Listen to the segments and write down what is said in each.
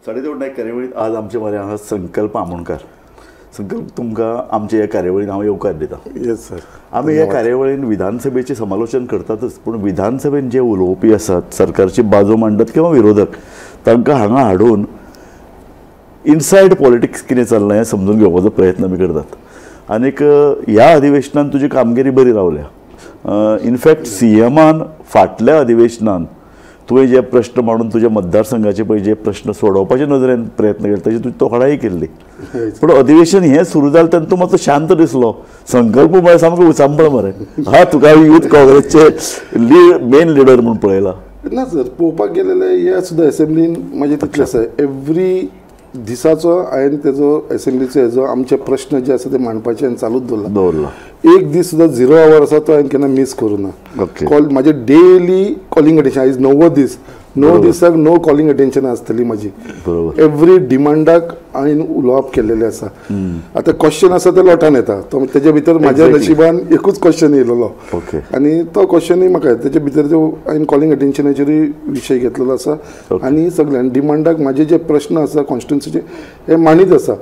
साडेदेव नायक कार्यावळीत आज आमचे मरे आहा संकल्प आमोणकर. संकल्प, तुमकां आमच्या ह्या कार्यावळीन हांव येवकार दिता. Yes sir. आमी ह्या कार्यावळीन विधानसभेचें समालोचन करतातच, पूण विधानसभेन जे उलोवपी आसात, सरकारची बाजू मांडत किंवा विरोधक, तांकां हांगा हाडून इनसायड पॉलिटिक्स कितें चल्लां हें समजून घेवपाचो प्रयत्न आमी करतात. आनीक ह्या अधिवेशनान तुजी कामगिरी बरी रावल्या. इनफॅक्ट सीएमान फाटल्या अधिवेशनान तुवें जे प्रश्न मांडून तुज्या मतदारसंघाचे पळय जे प्रश्न सोडोवपाचे नदरेन प्रयत्न केले ताची तुजी तोखणाय केल्ली. पूण अधिवेशन हें सुरू जालें तेन्ना तूं मातसो शांत दिसलो. संकल्प म्हळ्यार सामको उचांबळ मरे. हा, तुका यूथ काँग्रेसचे मेन लिडर म्हूण पळयला. ना सर, पळोवपाक गेलेले हे सुद्दां एसेंब्लीन म्हाजें तितलें आसा. एवरी दिसाचो हांवें तेजो एसेंब्लीचो हेजो आमचे प्रश्न जे आसा ते मांडपाचे हांवें चालूच दवरला. एक दीस सुद्दां 0 our आसा तो हांवें केन्ना मीस करूं ना. कॉल म्हाजे डेली कॉलिंग अटेन्शन आयज 90 दीस, 9 दिसाक 9 कॉलिंग अटेन्शन आसतली म्हाजी. एवरी डिमांडाक हांवें उलोवप केल्लेलें आसा. आतां क्वेश्चन आसा ते लोटान येता, तो तेजे भितर म्हाज्या नशिबान एकूच क्वेश्चन येयलेलो आनी तो क्वेश्चनूय म्हाका तेजे भितर जो हांवें कॉलिंग अटेन्शनाचेरूय विशय घेतलेलो आसा. आनी सगळ्यां डिमांडाक म्हाजे जे प्रश्न आसा कॉन्स्टिट्युन्सीचे हे मांडीत आसा.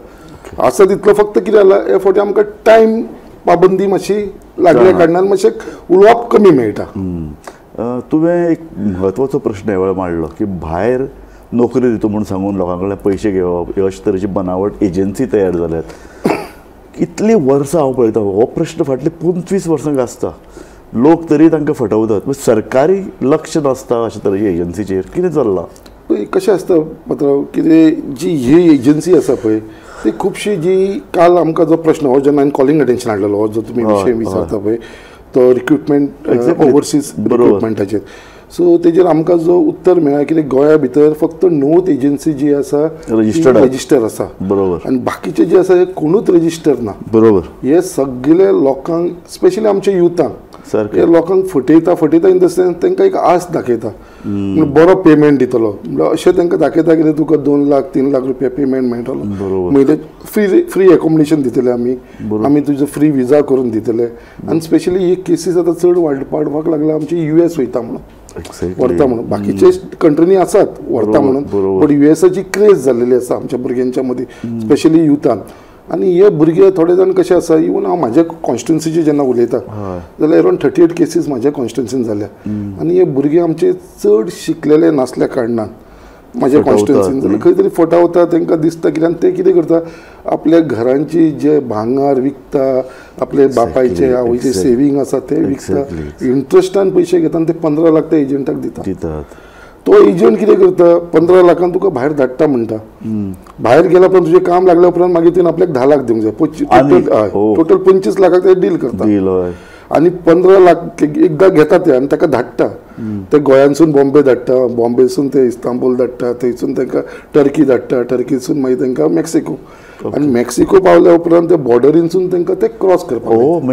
आसा तितलो फक्त कितें जाला, हे फावटी आमकां टायम पाबंदी मातशी लागल्या कारणान मातशें उलोवप कमी मेळटा. तुवें एक म्हत्वाचो प्रश्न ह्या वेळार मांडलो की भायर नोकरी दिता म्हूण सांगून लोकां कडल्यान पयशे घेवप, अशे तरेची बनावट एजन्सी तयार जाल्यात. इतलीं वर्सां हांव पळयता हो प्रश्न फाटलीं 25 वर्सां गाजता. लोक तरी तांकां फटवतात, सरकारी लक्ष नासता अशे तरेचे एजन्सीचेर. कितें चल्लां? पळय कशें आसता पात्रांव, कितें जी ही एजन्सी आसा पळय ती खुबशी जी काल आमकां जो प्रश्न हो जेन्ना हांवें कॉलिंग अटेन्शन हाडलेलो हो जो तुमी विशय विचारता पळय तो रिक्रुटमेंट ओवरसीज रिक्रुटमेंटाचेर. सो तेजेर आमकां जो उत्तर मेळ्ळा कितें गोंया भितर फक्त 9 एजन्सी जी आसा रजिस्टर आसा, बरोबर, आनी बाकीचे जे आसा हे कोणूच रजिस्टर ना. बरोबर. हे सगळे लोकांक स्पेशली आमच्या युथांक हे लोकांक फटयता फटयता इन the sense तांकां एक आस दाखयता, बरो पेमेंट दितलो म्हणल्यार अशें तांकां दाखयता कितें तुका 2 लाख 3 लाख रुपया पेमेंट मेळटलो, म्हयन्याक फ्री एकोमोडेशन दितले आमी, आमी तुजो फ्री विजा करून दितले. आनी स्पेशली ही केसीस आतां चड वाडपाक लागला आमची US वयता म्हणून, व्हरता म्हणून. बाकीचे कंट्रीनी आसात व्हरता म्हणून, बट USAची क्रेज जाल्लेली आसा आमच्या भुरग्यांच्या मदीं, स्पेशली युथान. आनी हे भुरगे थोडे जाण कशे आसा, इवन हांव म्हाज्या कॉन्स्टिट्युन्सीचे जेन्ना उलयता जाल्यार अरावंड 38 केसीस म्हाज्या कॉन्स्टिट्युन्सीन जाल्या. आनी हे भुरगे आमचे चड शिकलेले नासल्या कारणान म्हाज्या कॉन्स्टिट्युन्सीन जाल्यार खंय तरी फटावता, तांकां दिसता कित्याक ते कितें करता आपल्या घरांची जे भांगर विकता, आपले बापायचे आवयचे सेवींग आसा ते विकता, इंट्रस्टान पयशे घेता आनी ते 15 लाख त्या एजंटाक दिता. तो एजंट कितें करता 15 लाखान तुका भायर धाडटा म्हणटा, भायर गेल्या उपरांत तुजें काम लागल्या उपरांत मागीर तुवें आपल्याक 10 लाख दिवंक जाय, टोटल 25 लाखाक ते डील करता. आनी 15 लाख एकदां घेता ते आनी ताका धाडटा, ते गोंयांसून बॉम्बे धाडटा, बॉम्बेसून ते इस्तांबूल धाडटा, थंयसून तांकां टर्की धाडटा, टर्कीसून मागीर तांकां मेक्सिको, आनी मेक्सिको पावल्या उपरांत ते बॉर्डरीनसून तांकां ते क्रॉस करपाक.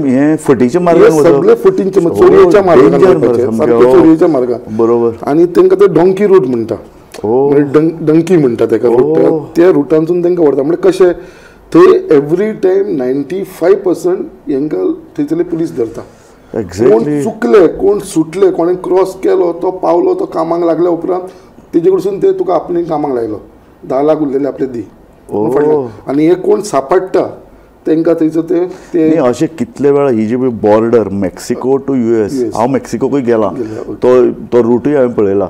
हे फटीचे मार्गान, सगळे फटींचे चोरयेच्या मार्गान, सारके चोरयेच्या मार्गान. बरोबर. आनी तांकां ते डोंकी रूट म्हणटा, डंकी म्हणटा ताका रूट, त्या रुटांसून तांकां व्हरता. म्हणजे कशें थंय एवरी टायम 95% हेंकां थंयसरले पुलीस धरता. कोण चुकले, कोण सुटले, कोणें क्रॉस केलो तो पावलो, तो कामाक लागल्या उपरांत तेजे कडसून ते तुका आपणे कामाक लायलो, 10 लाख उरलेले आपले दी. आनी हे कोण सापडटा तांकां थंयसर ते अशें कितले वेळा ही जी बॉर्डर मेक्सिको टू US, हांव मेक्सिकोकूय गेला, तो रुटूय हांवें पळयला,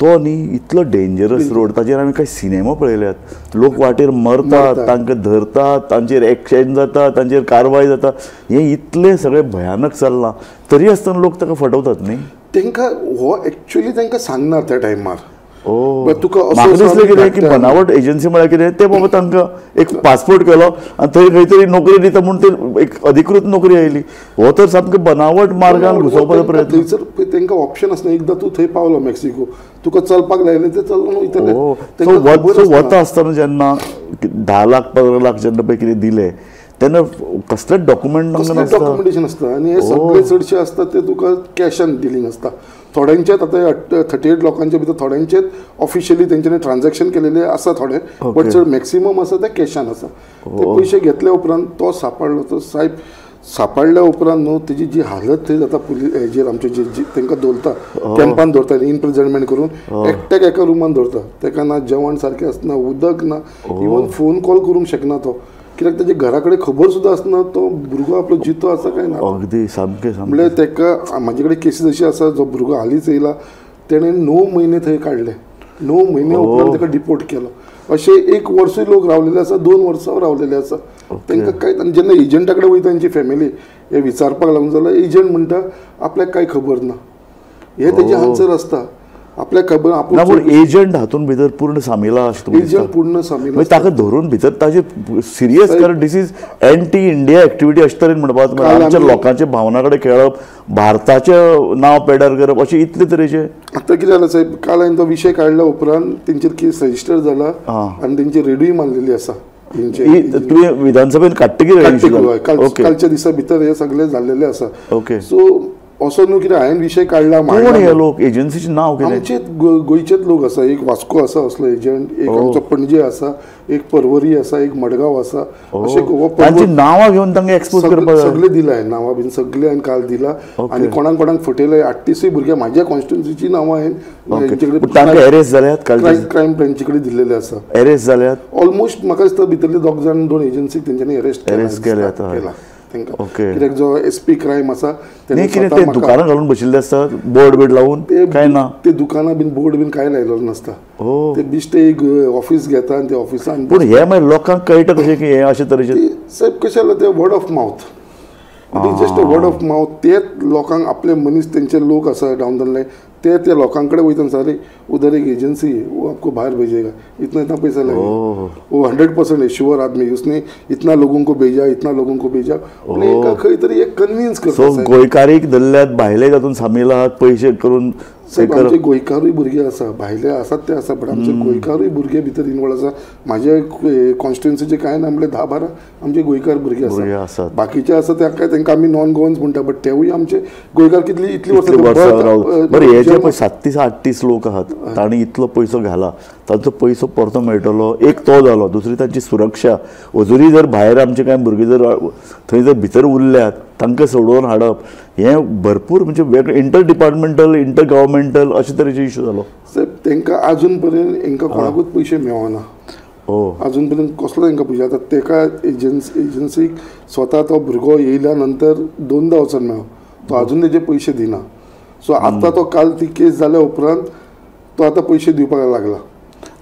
तो न्ही इतलो डेंजरस रोड, ताचेर आमी कांय सिनेमा पळयल्यात, लोक वाटेर मरतात, तांकां धरतात, तांचेर एक्शन जाता, तांचेर कारवाय जाता. हें इतलें सगळें भयानक चल्लां तरी आसतना लोक ताका फटवतात न्ही. तांकां हो एक्चुअली तांकां सांगना त्या टायमार. तुका म्हाका दिसलें कितें की बनावट एजन्सी म्हळ्यार कितें ते बाबा तांकां एक पासपोर्ट केलो आनी थंय खंय तरी नोकरी दिता म्हूण ते एक अधिकृत नोकरी आयली. हो तर सामकें बनावट मार्गान घुसोवपाचो प्रयत्न. थंयसर तांकां ऑप्शन आसना, एकदां तूं थंय पावलो मेक्सिको तुका चलपाक लायलें ते चलून वयतले. वता आसतना जेन्ना 10 लाख 15 लाख जेन्ना पळय कितें दिलें तेन्ना कसलेच डॉक्युमेंट डॉक्युमेंटेशन आसता. आनी हे सगळे चडशे आसता ते तुका कॅशान डिलींग आसता. थोड्यांचेच आतां 38 लोकांचे भितर थोड्यांचेच ऑफिशियली तेंच्यांनी ट्रान्झॅक्शन केलेले आसा थोडे, बट चड मॅक्सिमम आसा ते कॅशान आसा. ते पयशे घेतल्या उपरांत तो सापडलो तो सायब सापडल्या उपरांत न्हू तेजी जी हालत थंय जाता पुलीस हेजेर आमचे जे तांकां दवरता कॅम्पान दवरता इम्प्रिजनमेंट करून एकट्याक एका रुमान दवरता ताका ना जेवण सारकें आसना उदक ना इवन फोन कॉल करूंक शकना तो कित्याक तेजे घरा कडेन खबर सुद्दां आसना तो भुरगो आपलो जितो आसा काय ना अगदी सामकें म्हणल्यार ताका म्हाजे कडेन केसीस अशी आसा जो भुरगो हालींच येयला तेणें 9 म्हयने थंय काडले 9 म्हयने उपरांत ताका डिपोर्ट केलो अशे 1 वर्सूय लोक रावलेले आसा 2 वर्सां रावलेले आसा तांकां कांय आनी जेन्ना एजंटा कडेन वयता तांची फॅमिली हे विचारपाक लागून जाल्यार एजंट म्हणटा आपल्याक कांय खबर ना हे तेजें आन्सर आसता आपल्याक खबर ना पूण एजंट हातून भितर पूर्ण सामील आसा एजंट पूर्ण सामील ताका धरून भितर ताजे सिरियस कारण this is anti India activity अशे तरेन म्हणपाक आमच्या लोकांच्या भावना कडेन खेळप भारताचें नांव पेड्यार करप अशें इतले तरेचे आतां कितें जालें साहेब काल हांवें तो विशय काडल्या उपरांत तेंचेर केस रजिस्टर जाला आनी तेंची रेडूय मारलेली आसा तुवें विधानसभेन काडटकीर कालच्या दिसा भितर हे सगळे जाल्लेले आसा ओके सो असो न्हू कितें हांवें विशय काडला कोण हे लोक एजन्सीचें नांव कितें आमचेच गोंयचेच लोक आसा एक वास्को आसा असलो एजंट एक आमचो पणजे आसा एक परवरी आसा एक मडगांव आसा अशें तांची नांवां घेवन तांकां एक्सपोज करपाक सगळे दिला हांवें नांवां बीन सगळे हांवें काल दिला आनी कोणाक कोणाक फटयले 38 भुरगे म्हाज्या कॉन्स्टिट्युन्सीची नांवां हांवें तांकां एरेस्ट जाल्यात क्रायम ब्रांची कडेन दिल्लेले आसा एरेस्ट जाल्यात ऑलमोस्ट म्हाका दिसता भितरले 2 जाण 2 एजन्सीक तेंच्यांनी एरेस्ट केला तांकां कित्याक जो एस पी क्रायम आसा कितें ते दुकानां घालून बशिल्ले आसता बोर्ड बीड लावन काय ना ते दुकानां बीन बोर्ड बीन कांय लायलेलो नासता ते बेश्टे एक ऑफिस घेता आनी ते ऑफिसान पूण हे मागीर लोकांक कळटा कशें की हे अशे तरेचे साहेब कशें जालें ते word of mouth it is just a word of mouth ते लोकांक आपले मनीस तेंचे लोक आसा डावन the line ते त्या लोकां कडेन वयता सारे उधर एक एजन्सी है वो आपको बाहर भेजेगा इतना इतना पैसा लगेगा वो 100% है श्योर आदमी उसने इतना लोगों को भेजा इतना लोगों को भेजा एका खंय तरी एक कन्विन्स करता सो गोंयकारीक धरल्यात भायले तातूंत सामील आहात पयशे करून साहेब आमचे गोंयकारूय भुरगे आसा भायले आसात ते आसा बट आमचे गोंयकारूय भुरगे भितर इनवॉल्व आसा म्हाजे कॉन्स्टिट्युन्सीचे कांय ना म्हणल्यार 10-12 आमचे गोंयकार भुरगे आसा बाकीचे आसा ते तांकां आमी नॉन गोवन्स म्हणटा बट तेवूय आमचे गोंयकार कितली इतली वर्सां बरें हे जे पळय 37-38 लोक आहात तांणी इतलो पयसो घाला तांचो पयसो परतो मेळटलो एक तो जालो दुसरी तांची सुरक्षा अजुनूय जर भायर आमचे कांय भुरगे जर थंय जर भितर उरल्यात तांकां सोडोवन हाडप हें भरपूर म्हणजे वेगळे इंटर डिपार्टमेंटल इंटर गव्हर्मेंटल अशे तरेचे इशू जालो साहेब तांकां आजून पर्यंत हांकां कोणाकूच पयशे मेळना अजून पर्यंत कसलो तांकां पयशे आतां ताका एजन्सीक स्वता तो भुरगो येयल्या नंतर 2दा वचोन मेळ्ळो तो अजून तेजे पयशे दिना सो आतां तो काल ती केस जाल्या उपरांत तो आतां पयशे दिवपाक लागला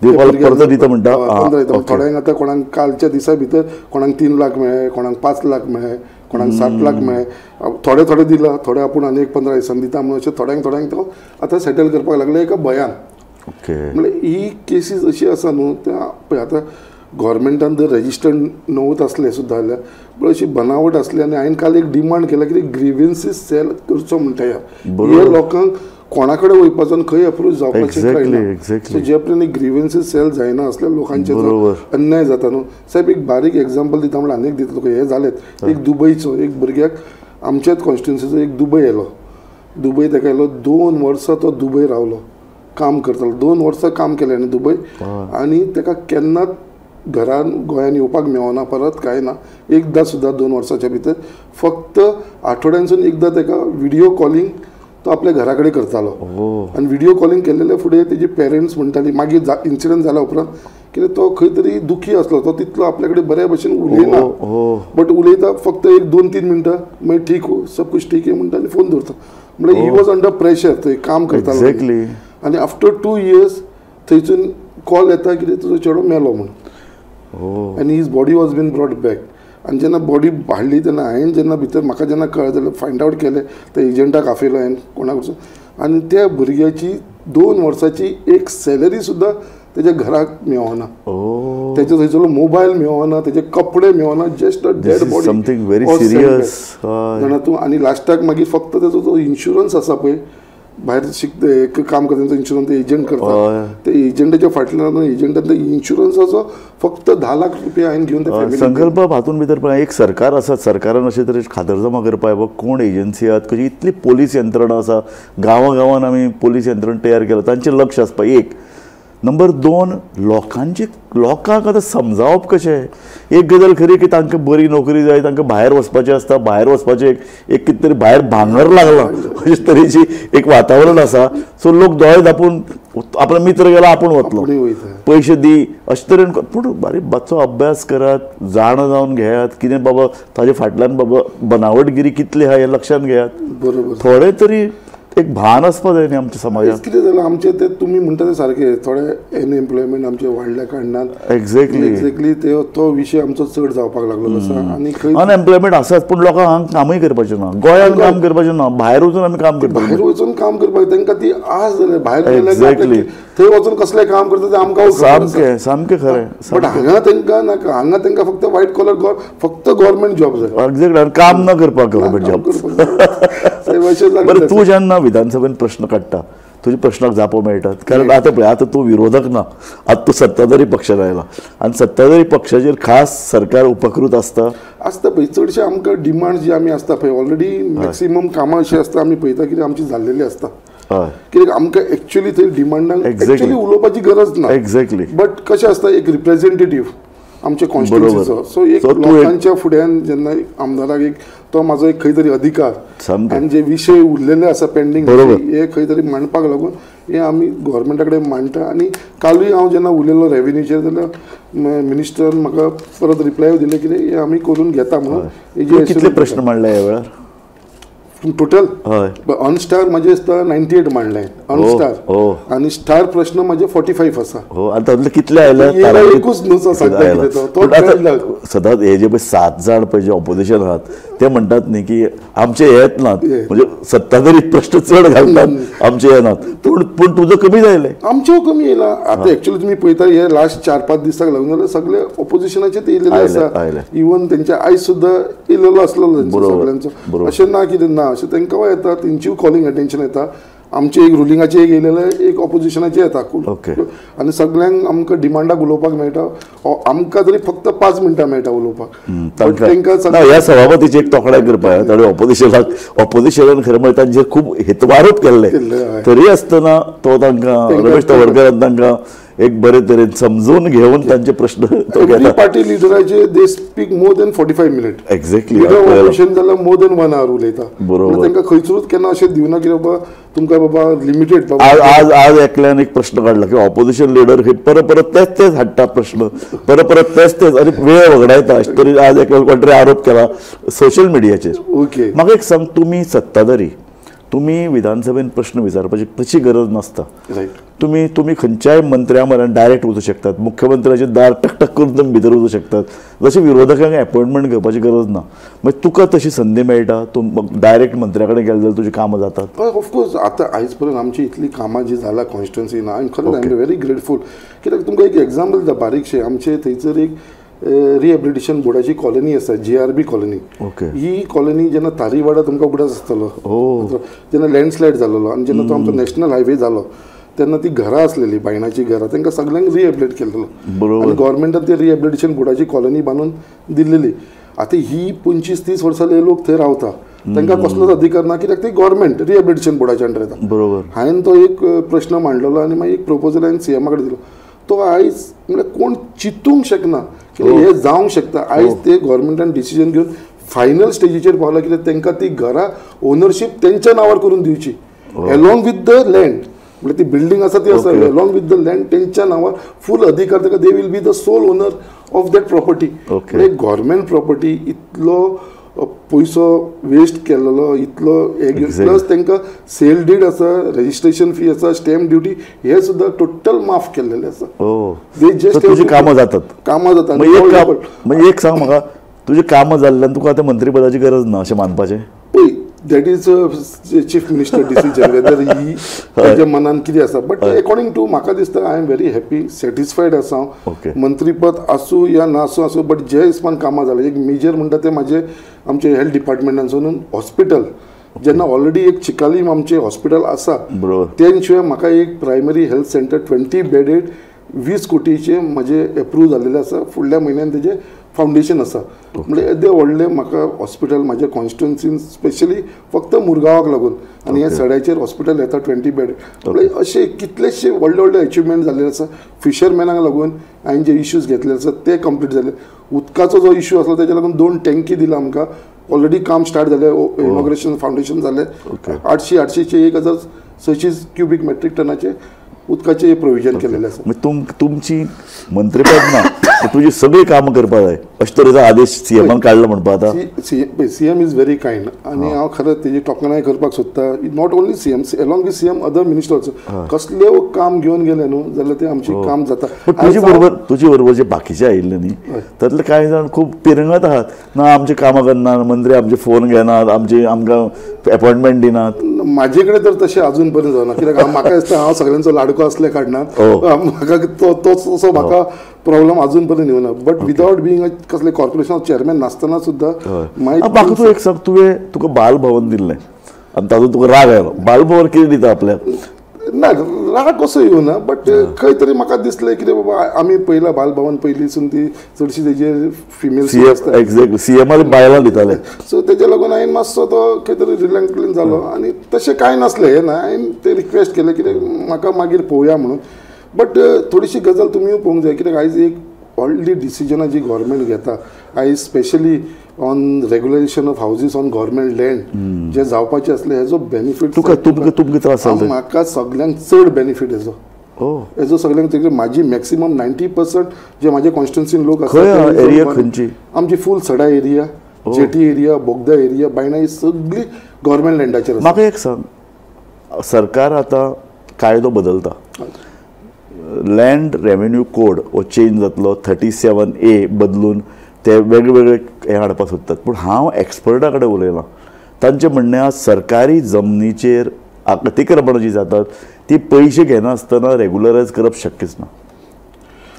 दिता थोड्यांक आतां कोणाक कालच्या दिसा भितर कोणाक 3 लाख मेळ्ळे कोणाक 5 लाख मेळ्ळे कोणाक 7 लाख मेळ्ळे थोडे थोडे दिला थोडे आपूण आनी एक 15 दिसांनी दिता म्हणून अशें थोड्यांक थोड्यांक तो आतां सेटल करपाक लागले एका भंयान म्हणल्यार ही केसीस अशी आसा न्हू त्या पळय आतां गव्हर्मेंटान जर रजिस्टर्ड नव्हत आसलें सुद्दां जाल्यार पण अशी बनावट आसली आनी हांवें काल एक डिमांड केला की ग्रिव्हन्सीस सेल करचो म्हणटा ह्या लोकांक कोणा कडेन वयपाचो आनी खंय अप्रोच जावपाचें कळना सो जे पर्यंत ग्रिव्हन्सीस सेल जायना असल्या लोकांचेर अन्याय जाता न्हू साहेब एक बारीक एग्जाम्पल दिता म्हणल्यार आनी एक दिता तुका हें जालेंच एक दुबयचो एक भुरग्याक आमच्याच कॉन्स्टिट्युन्सीचो एक दुबय येयलो दुबय ताका येयलो 2 वर्सां तो दुबय रावलो काम करतालो 2 वर्सां काम केलें आनी दुबय आनी ताका केन्नाच घरान गोंयान येवपाक मेळना परत कांय ना एकदां सुद्दां 2 वर्साच्या भितर फक्त आठवड्यांसून एकदां ताका व्हिडियो कॉलिंग तो आपल्या घरा कडेन करतालो आनी व्हिडियो कॉलिंग केल्ले फुडें तेजी पेरंट्स म्हणटाली मागीर इन्सिडंट जाल्या उपरांत कित्याक तो खंय तरी दुखी आसलो तो तितलो आपल्या कडेन बऱ्या भशेन उलयना बट उलयता फक्त एक 2-3 मिनटां मागीर ठीक हो सब कुछ ठीक है म्हणटा आनी फोन दवरता म्हणल्यार he was under pressure थंय काम करतालो आनी आफ्टर 2 इयर्स थंयसून कॉल येता कितें तुजो चेडो मेलो म्हूण आनी his body was been brought back आनी जेन्ना बॉडी हाडली तेन्ना हांवें जेन्ना भितर म्हाका जेन्ना कळ्ळें जाल्यार फायंड आवट केलें त्या एजंटाक आपयलो हांवें कोणाक वचून आनी त्या भुरग्याची 2 वर्साची एक सॅलरी सुद्दां तेज्या घराक मेळना तेजे थंयसरलो मोबायल मेळना तेजे कपडे मेळना just a dead body something very serious जाणा तूं आनी लास्टाक मागीर फक्त तेजो जो इन्शुरन्स आसा पळय भायर शिकता काम करता तेंचो इन्शुरन्स ते एजंट करता ते एजंटाच्या फाटल्यान एजंटान इन्शुरन्साचो फक्त 10 लाख रुपया हांवें घेवन ते संकल्प हातून भितर पळय एक सरकार आसा सरकारान अशे तरेन खातरजमा करपाक जाय कोण एजन्सी आहात कशी इतली पोलीस यंत्रणा आसा गांवां गांवान आमी पोलीस यंत्रणा तयार केला तांचें लक्ष आसपाक एक नंबर 2 लोकांचे लोकांक आतां समजावप कशें. एक गजाल खरी की तांकां बरी नोकरी जाय, तांकां भायर वचपाचें आसता, भायर वचपाचें एक कितें तरी भायर भांगर लागलां अशे तरेची एक वातावरण आसा. सो लोक दोळे धांपून आपलो मित्र गेला आपूण वतलो, पयशे दी अशे तरेन. पूण बारीक मातसो अभ्यास करात, जाणा जावन घेयात कितें बाबा ताजे फाटल्यान बाबा बनावटगिरी कितली आहा हें लक्षांत घेयात. बरोबर, थोडे तरी एक भान आसपा जाय न्ही आमच्या समाजात. कितें जालां आमचें तें तुमी म्हणटा तें सारकें, थोडे अनएम्प्लॉयमेंट आमचें वाडल्या कारणान एक्झॅक्टली एक्झॅक्टली ते तो विशय आमचो चड जावपाक लागलो आसा. आनी खंय अनएम्प्लॉयमेंट आसाच, पूण लोकांक हांगा कामूय करपाचें ना, गोंयांत काम करपाचें ना, भायर वचून आमी काम करता, भायर वचून काम करपाक तांकां ती आस जाल्या, भायर गेले थंय वचून कसलें काम करता तें आमकां सामकें सामकें खरें. बट हांगा तांकां नाका, हांगा तांकां फक्त वायट कॉलर फक्त गव्हर्मेंट जॉब जाय. एक्झॅक्टली, आनी काम ना करपाक गव्हर्मेंट जॉब. बरें, तूं जेन्ना विधानसभेन प्रश्न काडटा तुज्या प्रश्नाक जापो मेळटात? कारण आतां पळय, आतां तूं विरोधक ना, आतां तूं सत्ताधारी पक्षान आयला आनी सत्ताधारी पक्षाचेर खास सरकार उपकृत आसता आसता पळय. चडशे आमकां डिमांड जी आमी आसता पळय ऑलरेडी मॅक्सिमम कामां अशीं आसता आमी पळयता कितें आमची जाल्लेली आसता. कित्याक आमकां एक्चुअली थंय डिमांडांक एक्चुअली उलोवपाची गरज ना. एक्झॅक्टली, बट कशें आसता एक रिप्रेझेंटेटीव आमच्या कॉन्स्टिट्युएन्सीचो, सो एक लोकांच्या फुड्यान जेन्ना आमदाराक एक तो म्हाजो एक खंय तरी अधिकार आनी जे विशय उरलेले आसा पेंडींग हे खंय तरी मांडपाक लागून हे आमी गव्हर्मेंटा कडेन मांडटा. आनी कालूय हांव जेन्ना उलयलो रेवेन्यूचेर जाल्यार मिनिस्टरान म्हाका परत रिप्लाय दिले कितें हे आमी करून घेता म्हणून. कितले प्रश्न मांडले ह्या वेळार टोटल? अनस्टार म्हजे दिसता 98 मांडले अनस्टार, आनी स्टार प्रश्न म्हजे 45 आसा. आनी तातूंतले कितले आयले? एकूच न्हू सांगता. सदांच हे जे पळय 7 जाण पळय जे ऑपोजिशन आहात ते म्हणटात न्ही की आमचे येत नात, म्हणजे सत्ताधारी प्रश्न चड घालतात आमचे येनात, पूण पूण तुजो कमी जायले. आमच्यो कमी येयला. आतां एक्चुअली तुमी पळयता हे लास्ट 4-5 दिसाक लागून जाल्यार सगळे ऑपोजिशनाचे ते येयलेले आसा. इवन तेंच्या आयज सुद्दां येयलेलो आसलेलो तेंचो सगळ्यांचो. अशें ना कितें ना, अशें तांकां येता, तेंचीय कॉलिंग अटेन्शन येता. आमचे एक रुलिंगाचे एक येयलेले, एक ऑपोजिशनाचे येता, आनी सगळ्यांक आमकां डिमांडाक उलोवपाक मेळटा. आमकां तरी फक्त 5 मिनटां मेळटा उलोवपाक. तांकां ह्या सभापतीची एक तोखणाय करपाक ताणें ऑपोजिशनाक, ऑपोजिशनान खरें म्हळ्यार तांचेर खूब हेतवारोप केल्ले, तरी आसतना तो तांकां रमेश तवडकरान तांकां एक बरे तरेन समजून घेवन तांचे प्रश्न party लिडराचे they speak more than 45 minute. Exactly, leader opposition जाल्यार मोर देन 1 our उलयता. बरोबर, तांकां खंयसरूच केन्ना अशें दिवना की बाबा तुमकां बाबा लिमिटेड. आज आज एकल्यान एक प्रश्न काडला की ऑपोजिशन लिडर हे परत परत तेच तेच हाडटा प्रश्न, परत परत तेच तेच आनी वेळ वगडायता अशें तरेन आज एकल्यान कोण तरी आरोप केला सोशल मिडियाचेर. ओके, म्हाका एक सांग, तुमी सत्ताधारी, तुमी विधानसभेन प्रश्न विचारपाची तशी गरज नासता. रायट, तुमी तुमी खंयच्याय मंत्र्या म्हऱ्यान डायरेक्ट वचूं शकतात, मुख्यमंत्र्याचे दार टकटक करून तुमी भितर वचूं शकतात. जशें विरोधकांक एपॉयंटमेंट घेवपाची गरज ना. मागीर तुका तशी संदी मेळटा, तूं डायरेक्ट मंत्र्या कडेन गेले जाल्यार तुजी कामां जातात. ऑफकोर्स, आतां आयज पर्यंत आमची इतली कामां जी जाल्या कॉन्स्टिट्युएन्सीन, हांव खरेंच I am very grateful. कित्याक तुमकां एक एग्जाम्पल दिता बारीकशें. आमचे थंयसर एक रिहेबिलिटेशन बोर्डाची कॉलनी आसा, GRB colony. ही कॉलनी जेन्ना तारीवाडा तुमकां उगडास आसतलो, जेन्ना लँडस्लायड जाल्लो आनी जेन्ना तो आमचो नॅशनल हायवे जालो तेन्ना ती घरां आसलेली बायणाची घरां, तांकां सगळ्यांक रिहेबिलिटेट केल्लो आनी गव्हर्मेंटान ती रिहेबिलिटेशन बोर्डाची कॉलनी बांदून दिल्लेली. आतां ही 25-30 वर्सां हे लोक थंय रावता, तांकां कसलोच अधिकार ना, कित्याक ती गव्हर्मेंट रिहेबिलिटेशन बोर्डाच्या अंडर येता. बरोबर, हांवें तो एक प्रश्न मांडलेलो आनी मागीर एक प्रपोजल हांवें सीएमा कडेन दिलो. तो आयज म्हळ्यार कोण चिंतूंक शकना की हें जावंक शकता. आयज ते गव्हर्मेंटान डिसिजन घेवन फायनल स्टेजीचेर पावला कित्याक तांकां ती घरां ओनरशीप तेंच्या नांवार करून दिवची एलॉंग विथ the land. म्हणजे ती बिल्डींग आसा ती आसा एलॉंग विथ the land तेंच्या नांवार फूल अधिकार ताका, they will be the sole owner of that property. म्हणजे गव्हर्मेंट प्रॉपर्टी इतलो पयसो वेस्ट केलेलो, इतलो प्लस तांकां सेल did आसा, रजिस्ट्रेशन फी आसा, स्टॅम्प ड्युटी हे सुद्दां टोटल माफ केल्लेले आसा. तुजी कामां जातात, कामां जातात. म्हणजे एक सांग म्हाका, तुजी कामां जाल्ल्यान तुका आतां मंत्रीपदाची गरज ना अशें मानपाचें? पळय, that is chief minister decision whether ही ताच्या मनान कितें आसा. बट एकॉर्डिंग टू म्हाका दिसता I am very happy, satisfied आसा हांव. मंत्रीपद आसूं या नासूं आसूं, बट जे हिसपान कामां जालें, एक मेजर म्हणटा तें म्हाजें आमचे हेल्थ डिपार्टमेंटान हॉस्पिटल, जेन्ना ऑलरेडी एक चिकालीम आमचें हॉस्पिटल आसा, तें शिवाय म्हाका एक प्रायमरी हेल्थ सेंटर 20 बेडेड 20 कोटीचे म्हजे एप्रूव जाल्लेले आसा. फुडल्या म्हयन्यान तेजें फावंडेशन आसा. म्हणजे येदें व्हडलें म्हाका हॉस्पिटल म्हाज्या कॉन्स्टिट्युन्सीन स्पेशली फक्त मुरगांवाक लागून आनी ह्या सड्याचेर हॉस्पिटल येता 20 बेड. म्हणजे अशे कितलेशे व्हडले व्हडले अचिवमेंट जाल्ले आसा. फिशरमॅनाक लागून हांवें जे इश्यूज घेतले आसा ते कंप्लीट जाले. उदकाचो जो इश्यू आसलो तेज्या लागून 2 टँकी दिला आमकां, ऑलरेडी काम स्टार्ट जालें, इनॉग्रेशन फावंडेशन जालें. 800 1600 क्युबीक मेट्रीक टनाचे उदकाचे प्रोविजन केलेलें आसा. तुमची मंत्रीपद ना, तुजी सगळीं कामां करपाक जाय अशे तरेचो आदेश सीएमान काडलो म्हणपा आतां. सीएम is very kind आनी हांव खरें तेजी तोखणाय करपाक सोदता. Not only CM, along with CM other ministers कसलें काम घेवन गेले न्हू जाल्यार तें आमचें काम जाता. तुजे बरोबर तुजे बरोबर जे बाकीचे आयिल्ले न्ही तातले कांय जाण खूब पिरंगत आहात ना आमचें कामां करना, मंत्री आमचे फोन घेनात, आमचे आमकां अपॉयंटमेंट दिनात. म्हाजे कडेन तर तशें अजून पर्यंत जावना कित्याक म्हाका दिसता हांव सगळ्यांचो लाडको असले काडना, म्हाका तोच असो म्हाका प्रॉब्लम अजून पर्यंत येवना. बट विदावट बिंग कसले कॉर्पोरेशन चेअरमॅन नासतना सुद्दां म्हाका तूं एक सांग, तुवें तुका बाल भवन दिल्लें आनी ताजो तुका राग आयलो, बाल भवन कितें दिता आपल्याक? ना राग कसो येवना बट खंय तरी म्हाका दिसलें कितें बाबा आमी पयला बाल भवन पयलींसून ती चडशी तेजेर फिमेल एक्झॅक्टली सीएमाले बायलां दिताले, सो तेज्या लागून हांवें मातसो तो खंय तरी रिलँक्ट जालो आनी तशें कांय नासलें हें ना. हांवें तें रिक्वेस्ट केलें कितें म्हाका मागीर पळोवया म्हणून. बट थोडीशी गजाल तुमीय पळोवंक जाय कित्याक आयज एक व्हडली डिसिजनां जी गव्हर्मेंट घेता आयज specially on regularisation of houses on government land जे जावपाचें आसलें हेजो बेनिफीट तुका तुमकां त्रास जालो? म्हाका सगळ्यांक चड बेनिफीट हेजो, हेजो सगळ्यांक चड. म्हाजी मॅक्सिमम 90% जे म्हाजे कॉन्स्टिट्युन्सीन लोक आसा एरिया खंयची आमची full Sada area, jetty area, Bogda area, Baina ही सगळी गव्हर्मेंट लँडाचेर. म्हाका एक सांग, सरकार आतां कायदो बदलता, लँड रेवेन्यू कोड हो चेंज जातलो, 37A बदलून ते वेगवेगळे हें हाडपाक सोदतात. पूण हांव एक्सपर्टा कडेन उलयलां, तांचें म्हणणें आसा सरकारी जमनीचेर अतिक्रमणां जी जातात ती पयशे घेनासतना रेगुलरायज करप शक्यच ना.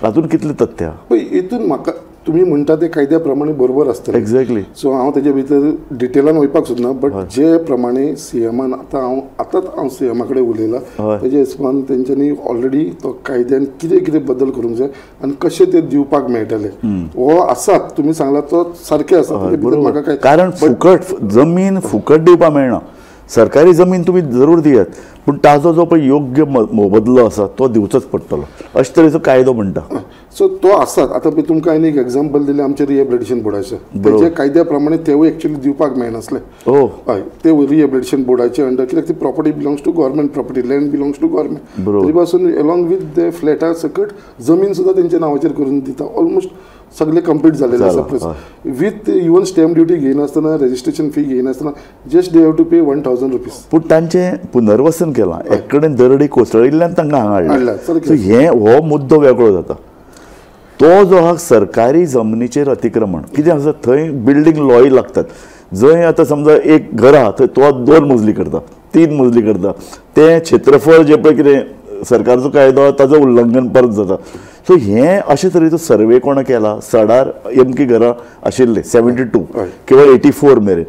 हातूंत कितलें तथ्य आसा? पळय हितून म्हाका तुमी म्हणटा ते कायद्या प्रमाणे बरोबर आसतलें. एक्झॅक्टली. सो हांव तेजे भितर डिटेलान वयपाक सोदना बट जे प्रमाणे सीएमान आतां हांव आतांच हांव सीएमा कडेन उलयलां तेजे हिसपान तेंच्यांनी ऑलरेडी तो कायद्यान कितें कितें बदल करूंक जाय आनी कशें ते दिवपाक मेळटले हो आसात तुमी सांगला तो सारकें आसा. म्हाका काय कारण फुकट जमीन फुकट दिवपाक मेळना, सरकारी जमीन तुमी जरूर दियात पूण ताजो जो पळय योग्य मोबदलो आसा तो दिवचोच पडटलो अशे तरेचो कायदो म्हणटा. सो तो आसात. आतां पळय तुमकां हांवें एक एग्जाम्पल दिलें आमचें रिहेबिलिटेशन बोर्डाचें, तेजे कायद्या प्रमाणे तेवूय एक्चुअली दिवपाक मेळनासले. हय, ते रिहेबिलिटेशन बोर्डाचे अंडर कित्याक ती property belongs to government, property land belongs to government, तरी पासून एलॉंग विथ the फ्लॅटा सकट जमीन सुद्दां तेंच्या नांवाचेर करून दिता. ऑलमोस्ट सगळे कंप्लीट जालेले आसा. विथ इवन स्टॅम्प ड्युटी घेयनासतना, रजिस्ट्रेशन फी घेयनासतना just they have to pay 1000 rupees. पूण तांचें पुनर्वसन केलां, एक कडेन दरडी कोसळिल्ल्यान तांकां हांगा हाडलें. सो हें हो मुद्दो वेगळो जाता. तो जो आहा सरकारी जमनीचेर अतिक्रमण कितें आसा थंय बिल्डींग लॉय लागतात. जंय आतां समजा एक घर आहा थंय तो 2 मजली करता, 3 मजली करता, तें क्षेत्रफळ जें पळय कितें सरकारचो कायदो ताजो उल्लंघन परत जाता. सो हें अशे तरेचो सर्वे कोणा केला, सडार एमकी घरां आशिल्ले 72 किंवा 84 मेरेन,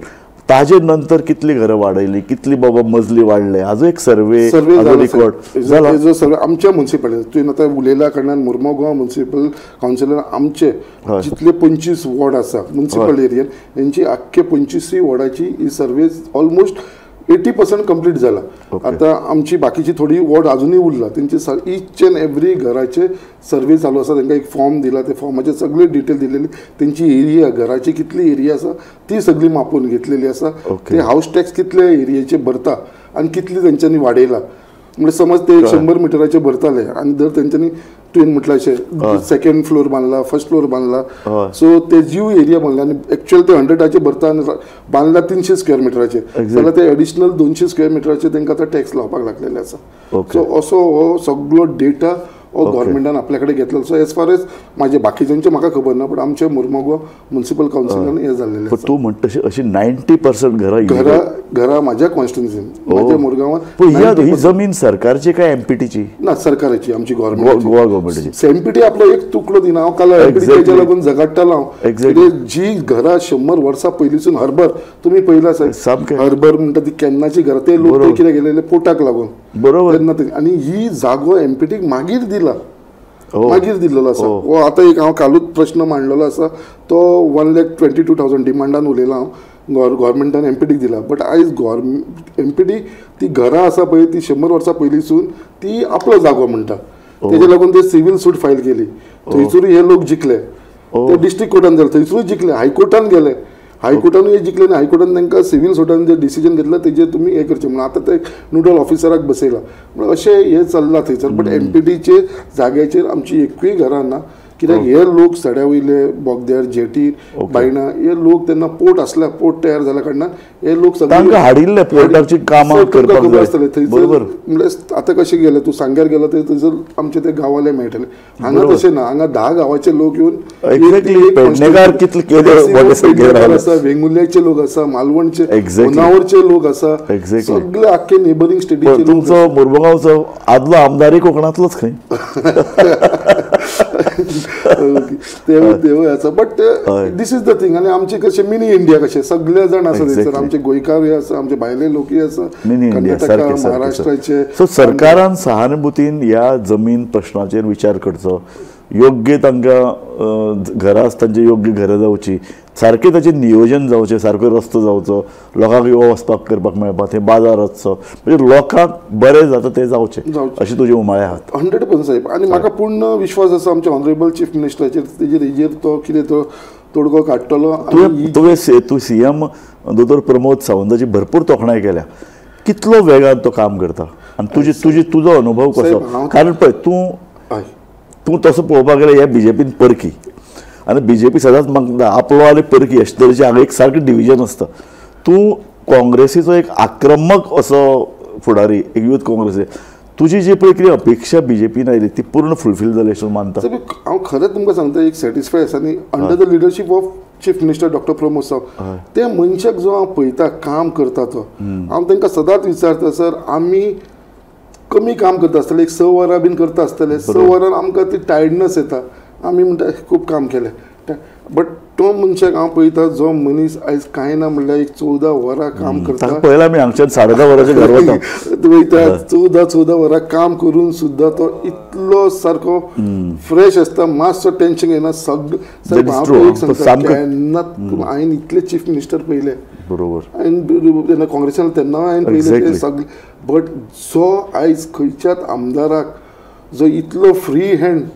ताजे नंतर कितली घरां वाडयली, कितली बाबा मजली वाडले, हाजो एक सर्वे रिकॉर्ड जाला. सर्वे आमच्या म्युनिसिपालिटी तुवें आतां उलयल्या कारणान मुर्मगांव म्युनिसिपल कावन्सिलान आमचे जितले 25 वॉर्ड आसा म्युनिसिपल एरियन हेंची आख्खे 25 वॉर्डाची ही सर्वे ऑलमोस्ट 80% कंप्लीट जाला. आतां आमची बाकीची थोडी वॉर्ड अजुनूय उरला, तेंची इच एंड एवरी घराचे सर्वे चालू आसा. तांकां एक फॉर्म दिला, ते फॉर्माचे सगळे डिटेल दिलेली, तेंची एरिया घराची कितली एरिया आसा ती सगळी मापून घेतलेली आसा, ते हावस टॅक्स कितले एरियेचे भरता आनी कितली तेंच्यांनी वाडयला. म्हणजे समज ते 100 मिटराचे भरताले आनी जर तेंच्यांनी तुवें म्हटलां अशें सेकंड फ्लोर बांदला, फर्स्ट फ्लोर बांदला, सो ते जीव एरिया बांदला आनी एक्चुअल ते 100 भरता आनी बांदला 300 स्क्वेअर मिटराचे जाल्यार ते एडिशनल 200 स्क्वेअर मिटराचे तांकां आतां टॅक्स लावपाक लागलेले आसा. सो असो हो सगळो डेटा हो गव्हर्मेंटान आपल्या कडेन घेतलो. सो एज फार एज म्हाजे बाकीच्यांचे म्हाका खबर ना बट आमचे मुर्मगांव म्युनिसिपल कावन्सिलान हें जाल्लें. तूं म्हणटा तशें अशी 90% घरां घरां घरां म्हाज्या कॉन्स्टिट्युन्सीन म्हाज्या मुरगांवांत. ही जमीन सरकारची काय एमपीटीची? ना, सरकाराची, आमची गव्हर्मेंट, गोवा गव्हर्मेंटाची. एमपीटी आपलो एक तुकडो दिना. हांव काल एमपीटीच्या लागून झगडटालो हांव. जी घरां 100 वर्सां पयलींसून हर्बर तुमी पळयला साहेब, हर्बर म्हणटा ती केन्नाची घरां, ते लोक ते कितें गेलेले पोटाक लागून, बरोबर तेन्ना. आनी ही जागो एमपीटीक मागीर दिला. मागीर दिल्लो आसा. हो आतां एक हांव कालूच प्रश्न मांडलेलो आसा तो 1,22,000 डिमांडान उलयला हांव, गव्हर्मेंटान एमपीडीक दिला. बट आयज एमपीडी ती घरां आसा पळय ती 100 वर्सां पयलींसून ती आपलो जागो म्हणटा, तेजे लागून ते सिवील सूट फायल केली, थंयसरूय हे लोक जिखले, ते डिस्ट्रिक्ट कोर्टान जाले थंयसरूय जिखले, हायकोर्टान गेले, हायकोर्टानूय जिखले आनी हायकोर्टान तांकां सिवील सुटान जे डिसिजन घेतलं तेजेर तुमी हें करचें म्हणून आतां ते नोडल ऑफिसराक बसयला. म्हणून अशें हें चल्लां थंयसर. बट एमपीडीचे जाग्याचेर आमची एकूय घरां ना, कित्याक हे लोक सड्या वयले बोगद्यार जेटीर बायणा हे लोक तेन्ना पोर्ट आसल्या, पोर्ट तयार जाल्या कारणान हे लोक सगळे हाडिल्ले पोर्टाची कामां करपाक आसतले थंयसर. म्हणल्यार आतां कशें गेलें तूं सांग्यार गेलो थंय थंयसर आमचे ते गांवाले मेळटले, हांगा तशें ना, हांगा 10 गांवाचे लोक येवन आसा, वेंगुर्ल्याचे लोक आसा, मालवणचे, होनावरचे लोक आसा, सगळे आख्खे नेबरींग स्टेटीचे. तुमचो मुरमुगांवचो आदलो आमदारय कोकणांतलोच खंय देवूय आसा. But this is the thing. आनी आमचे कशें मिनी इंडिया कशें सगळे जाण आसा थंयसर, आमचे गोंयकारूय आसा, आमचे भायले लोकूय आसा, कर्नाटका महाराष्ट्राचे. सो सरकारान सहानुभूतीन ह्या जमीन प्रश्नाचेर विचार करचो, योग्य तांकां घरां तांची योग्य घरां जावची, सारकें ताचें नियोजन जावचें, सारको रस्तो जावचो, लोकांक यो वचपाक करपाक मेळपा, थंय बाजार वचचो, म्हणजे लोकांक बरें जाता तें जावचें अशें तुजे उमाळे आहात. 100% साहेब. आनी म्हाका पूर्ण विश्वास आसा आमच्या ऑनरेबल चीफ मिनिस्टराचेर, तेजेर हेजेर तो कितें तो तोडगो काडटलो. तुवें तूं सीएम दोतोर प्रमोद सावंताची भरपूर तोखणाय केल्या, कितलो वेगान तो काम करता आनी तुजी तुजी तुजो अनुभव कसो? कारण पळय तूं तूं तसो पळोवपाक गेल्यार ह्या बीजेपीन परकी, आनी बीजेपी सदांच मागता आपलो आनी परकी अशे तरेचें हांगा एक सारकें डिविजन आसता. तूं काँग्रेसीचो एक आक्रमक असो फुडारी, एक यूथ काँग्रेसी, तुजी जी पळय कितें अपेक्षा बीजेपीन आयली ती पूर्ण फुलफील जाली अशें मानता? हांव खरेंच तुमकां सांगता एक सॅटिस्फाय आसा न्ही under the leadership of chief minister doctor Pramod Sawant. ते मनशाक जो हांव पळयता काम करता तो, हांव तांकां सदांच विचारता सर आमी कमी काम करता आसतले, एक 6 वरां बीन करता आसतले, 6 वरां आमकां ती टायर्डनस येता, आमी म्हणटा खूब काम केलें. बट तो मनशाक हांव पळयता जो मनीस आयज कांय ना म्हणल्यार एक 14 वरां काम करता. पळयला आमी हांगच्यान 10.5 वरांचेर घर वता, वयता 14-14 वरां काम करून सुद्दां तो इतलो सारको फ्रेश आसता, मातसो टेंशन घेना. सगळें हांव सांगता केन्ना हांवें इतले चीफ मिनिस्टर पळयले, बरोबर, हांवें जेन्ना काँग्रेसान तेन्ना हांवें पळयले ते सगळे, बट जो आयज खंयच्याच आमदाराक जो इतलो फ्री हँड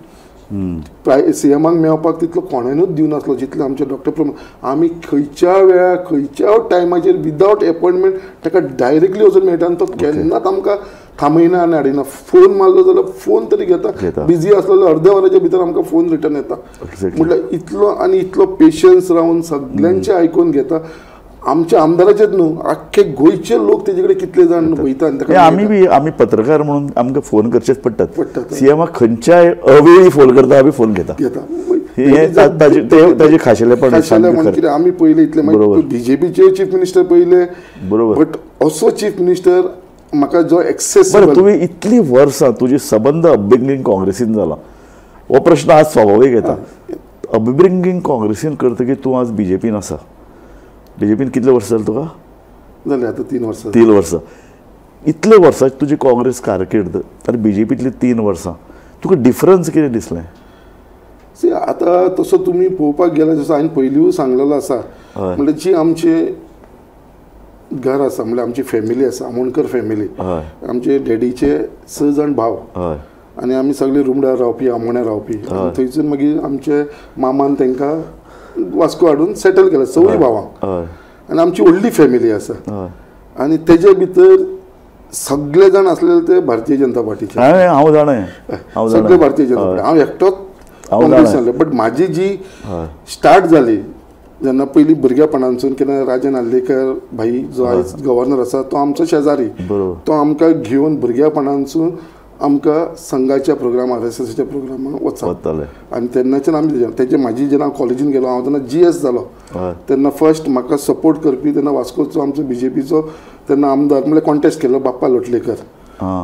सीएमाक मेळपाक तितलो कोणेनूच दिवनासलो जितले आमचे डॉक्टर प्रमोद. आमी खंयच्या वेळार खंयच्या टायमाचेर विदावट एपॉयंटमेंट ताका डायरेक्टली वचून मेळटा आनी तो केन्नाच आमकां थांबयना आनी हाडिना. फोन मारलो जाल्यार फोन तरी घेता, बिजी आसलो अर्द्या वराच्या भितर आमकां फोन रिटर्न येता. म्हटल्यार इतलो आनी इतलो पेशन्स रावन सगल्यांचें आयकून घेता. आमच्या आमदाराचेच न्हू, आख्खे गोंयचे लोक तेजे कडेन कितले जाण वयता. आमी बी आमी पत्रकार म्हणून आमकां फोन करचेच पडटात, सीएमाक खंयच्याय अवेळी फोन करता, आमी फोन घेता. ताजें खाशेलेपण कितें आमी पयले इतले मागीर बीजेपीचे चीफ मिनिस्टर पयले, बरोबर, बट असो चीफ मिनिस्टर म्हाका जो एक्सेस. बरें, तुवें इतलीं वर्सां तुजी सबंद अपब्रिंगींग काँग्रेसीन जाला, हो प्रश्न आज स्वाभावीक येता. अपब्रिंगींग काँग्रेसीन करतकीर तूं आज बीजेपीन आसा, बीजेपीन कितले वर्सां जालें तुका? जालें आतां 3 वर्सां. 3 वर्सां. इतले वर्सां तुजी काँग्रेस कारकीर्द आनी बीजेपींतली 3 वर्सां, तुका डिफरन्स कितें दिसलें? सी आतां तसो तुमी पळोवपाक गेल्यार जसो हांवें पयलींय सांगलेलो आसा, म्हणल्यार जी आमचे घर आसा, म्हणल्यार आमची फॅमिली आसा, आमोणकर फॅमिली, आमचे डॅडीचे 6 जाण भाव आनी आमी सगळे रुमडार रावपी, आमोण्या रावपी. थंयसून मागीर आमचे मामान तांकां वास्को हाडून सेटल केला सवूय भावांक, आनी आमची व्हडली फॅमिली आसा. आनी तेजे भितर सगळे जाण आसलेले ते भारतीय जनता पार्टीचे. हांव जाणा, सगळे भारतीय जनता पार्टी, हांव एकटोच काँग्रेस आसलें. बट म्हाजी जी स्टार्ट जाली जेन्ना पयलीं भुरगेपणांसून, केन्ना राजन आर्लेकर भाई जो आयज गव्हर्नर आसा तो आमचो शेजारी, तो आमकां घेवन भुरगेपणांसून आमकां संघाच्या प्रोग्रामार, आरएसएसाच्या प्रोग्रामाक वचताले. आनी तेन्नाच्यान आमी तेजे म्हाजी जेन्ना हांव कॉलेजीन गेलो, हांव तेन्ना जीएस जालो, तेन्ना फर्स्ट म्हाका सपोर्ट करपी तेन्ना वास्कोचो आमचो बीजेपीचो तेन्ना आमदार म्हणल्यार कॉन्टेस्ट केलो बाप्पा लोटलेकर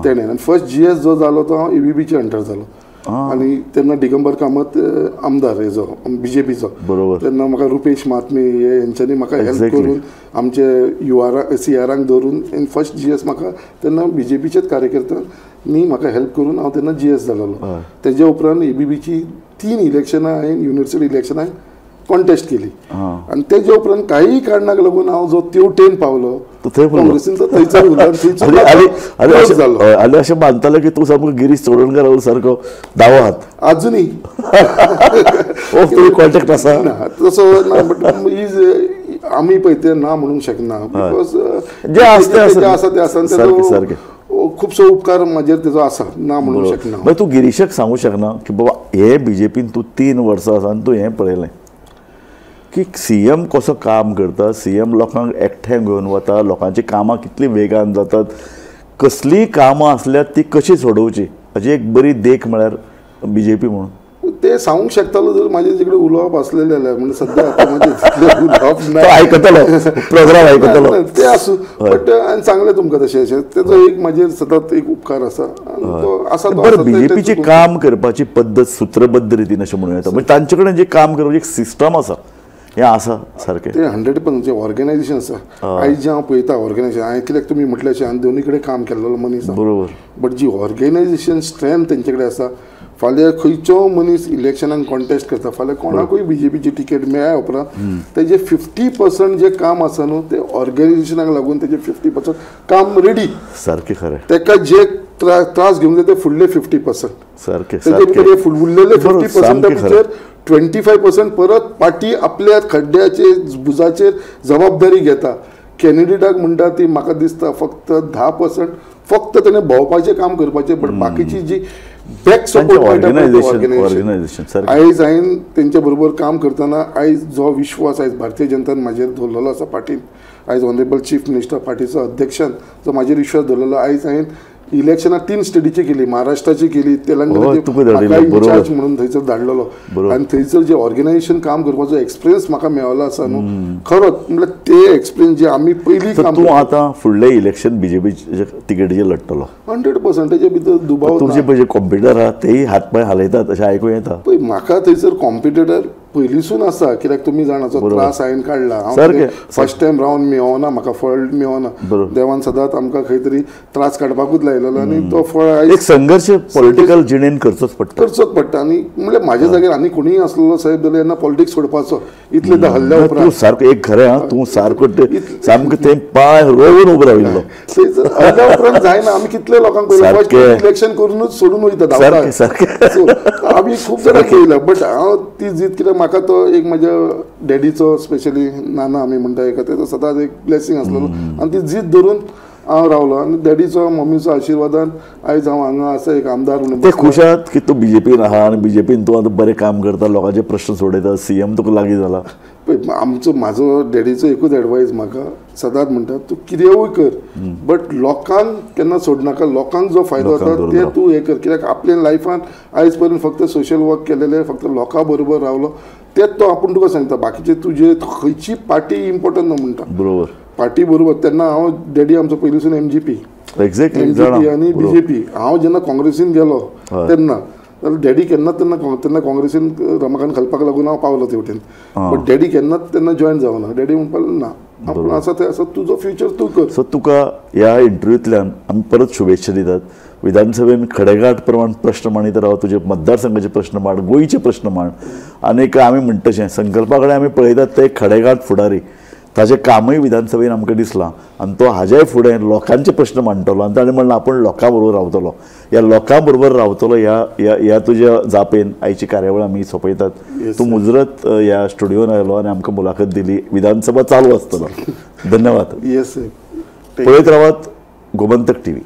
तेणें. आनी फर्स्ट जीएस जो जालो तो हांव एबीबीचे अंडर जालो. आनी तेन्ना दिगंबर कामत आमदार हेजो बीजेपीचो, बरोबर, तेन्ना म्हाका रुपेश महात्मे हे हेंच्यांनी म्हाका हेल्प करून आमचे you are सीआरांक धरून इन फर्स्ट जीएस म्हाका तेन्ना बीजेपीचेच कार्यकर्त्यांनी म्हाका हेल्प करून हांव तेन्ना जीएस जालेलो. तेज्या उपरांत एबीबीची 3 इलेक्शनां हांवें युनिवर्सिटी इलेक्शनां कॉन्टेस्ट केली आनी तेज्या उपरांत काही कारणाक लागून हांव जो तेवटेन पावलो काँग्रेसीन थंयसर उरलो. आनी अशें मानताले की तूं सामको गिरीश चोडणकर सारको दावो हात अजुनूय कॉन्टेक्ट आसा ना तसो ना, बट is आमी पळय ते ना म्हणूंक शकना because जे आसा ते आसा तेजो खुबसो उपकार म्हाजेर तेजो आसा, ना म्हणूंक शकना. मागीर तूं गिरीशाक सांगूंक शकना की बाबा हे बीजेपीन तूं 3 वर्सां आसा आनी तूं हें पळयलें की सीएम कसो काम करता, सीएम लोकांक एकठांय घेवन वता, लोकांची कामां कितली वेगान जातात, कसलीय कामां आसल्यार ती कशी सोडोवची हाची एक बरी देख म्हळ्यार बीजेपी म्हणून ते सांगूंक शकतालो. जर म्हाजे कडेन उलोवप आसलेलें जाल्यार म्हणजे सद्या आतां म्हाजें तितलें उलोवप ना, आयकतलो प्रोग्राम आयकतलो ते आसूं, बट हांवें सांगलें तुमकां तशें अशें तेजो एक म्हाजेर सदांच एक उपकार आसा तो आसा. बरें, बीजेपीची काम करपाची पद्दत सूत्रबद्ध रितीन अशें म्हणूं येता, म्हणजे तांचे कडेन जें काम करपाची एक सिस्टम आसा हें आसा सारकें, ते 100% ऑर्गनायझेशन आसा. आयज जें हांव पळयता ऑर्गनायझेशन, हांवें कित्याक तुमी म्हटलें अशें हांवें दोनी कडेन काम केल्लो मनीस, बरोबर, बट जी ऑर्गनायझेशन स्ट्रेंथ तेंचे कडेन आसा, फाल्यां खंयचो मनीस इलेक्शनाक कॉन्टेस्ट करता, फाल्यां कोणाकूय बीजेपीची तिकेट मेळ्ळ्या उपरांत तेजें 50% जें काम आसा न्हू तें ऑर्गनायझेशनाक लागून तेजें 50% काम रेडी. सारकें खरें, तेका जे त्रास घेवंक जाय ते फुडले 50% सारकें, तेजे भितर उरलेले 50% भितर 25% परत पार्टी आपल्या खड्ड्याचेर भुजाचेर जबाबदारी घेता. कॅन्डिडेटाक म्हणटा ती म्हाका दिसता फक्त 10% फक्त तेणें भोंवपाचें काम करपाचें, बट बाकीची जी बॅक सपोर्ट ऑर्गनायझेशन. आयज हांवें तेंच्या बरोबर काम करतना आयज जो विश्वास आयज भारतीय जनतान म्हाजेर दवरलेलो आसा पार्टीन, आयज ऑनरेबल चीफ मिनिस्टर पार्टीचो अध्यक्षान जो म्हाजेर विश्वास दवरलेलो, आयज हांवें इलेक्शनां 3 स्टेटीची केली, महाराष्ट्राची केली, तेलंगणाची, म्हाका इन्चार्ज म्हणून थंयसर धाडलेलो आनी थंयसर जे ऑर्गनायझेशन काम करपाचो एक्सपिरियन्स म्हाका मेळ्ळो आसा न्हू, खरोच म्हणल्यार ते एक्सपिरियन्स जे आमी पयलीं काम. तूं आतां फुडलें इलेक्शन बीजेपीचे तिकेटीचेर लडटलो 100%, तेजे भितर दुबाव. तुमचे पळय जे कॉम्पिटिटर आहा तेय हात पांय हालयतात अशें आयकूं येता. पळय म्हाका थंयसर कॉम्पिटिटर पयलींसून आसा, कित्याक तुमी जाणा जो त्रास हांवें काडला, हांव फर्स्ट टायम रावन मेळना, म्हाका फळ मेळना, देवान सदांच आमकां खंय तरी त्रास काडपाकूच लायलेलो आनी तो फळ एक संघर्श पॉलिटिकल जिणेन करचोच पडटा, करचोच पडटा. आनी म्हणल्यार म्हाज्या जाग्यार आनी कोणीय आसलेलो साहेब जाल्यार जेन्ना पॉलिटिक्स सोडपाचो इतले त्या हल्ल्या उपरांत सारको एक खरें आं, तूं सारको सामको थंय पांय रोवून उबो राविल्लो हल्ल्या उपरांत जायना. आमी कितले लोकांक पयलें इलेक्शन करूनच सोडून वयता धांवता, आमी खूब जाणां पळयला. बट हांव ती जीत कित्याक म्हाका तो एक म्हाज्या डॅडीचो स्पेशली नाना आमी म्हणटा एका तेजो सदांच एक ब्लेसींग आसलेलो आनी ती जीत धरून हांव रावलो आनी डॅडीचो मम्मीचो आशिर्वादान आयज हांव हांगा आसा एक आमदार म्हणून. ते खूश आहात की तूं बीजेपीन आहा आनी बीजेपीन तूं आतां बरें काम करता, लोकांचे प्रश्न सोडयता, सीएम तुका लागीं जाला. पळय आमचो म्हाजो डॅडीचो एकूच एडवायज म्हाका सदांच म्हणटा, तूं कितेंय कर बट लोकांक केन्ना सोडनाका, लोकांक जो फायदो जाता ते तूं हें कर, कित्याक आपल्या लायफान आयज पर्यंत फक्त सोशल वर्क केलेलें, फक्त लोकां बरोबर रावलो तेच तो आपूण तुका सांगता. बाकीचे तुजे खंयची पार्टी इम्पॉर्टंट ना म्हणटा, बरोबर, पार्टी बरोबर. तेन्ना हांव डॅडी आमचो पयलींसून एमजीपी, एक्झॅक्टली एमजीपी आनी बीजेपी. हांव जेन्ना काँग्रेसीन गेलो तेन्ना डॅडी केन्नाच तेन्ना तेन्ना काँग्रेसीन रमाकांत खलपाक लागून हांव पावलो तेवटेन, बट डॅडी केन्नाच तेन्ना जॉयन जावना. डॅडी म्हणपाक ना, आपूण आसा तें आसा, तुजो फ्युचर तूं कर. सो तुका ह्या इंटरव्यूंतल्यान आमी परत शुभेच्छा दितात. विधानसभेन खडेगांठ प्रमाण प्रश्न मांडीत राव, तुजे मतदारसंघाचे प्रश्न मांड, गोंयचे प्रश्न मांड. आनी आमी म्हणटा तशें संकल्पा कडेन आमी पळयतात ते खडेगांठ फुडारी, ताजें कामूय विधानसभेन आमकां दिसलां आनी तो हाज्याय फुडें लोकांचे प्रश्न मांडटलो आनी ताणें म्हणलां आपूण लोकां बरोबर रावतलो. ह्या लोकां बरोबर रावतलो ह्या ह्या ह्या तुज्या जापेन आयची कार्यावळ आमी सोंपयतात. तूं मुजरत ह्या स्टुडियोन आयलो आनी आमकां मुलाखत दिली. विधानसभा चालू आसतलो. धन्यवाद. येस. पळयत रावात गोमंतक टीव्ही.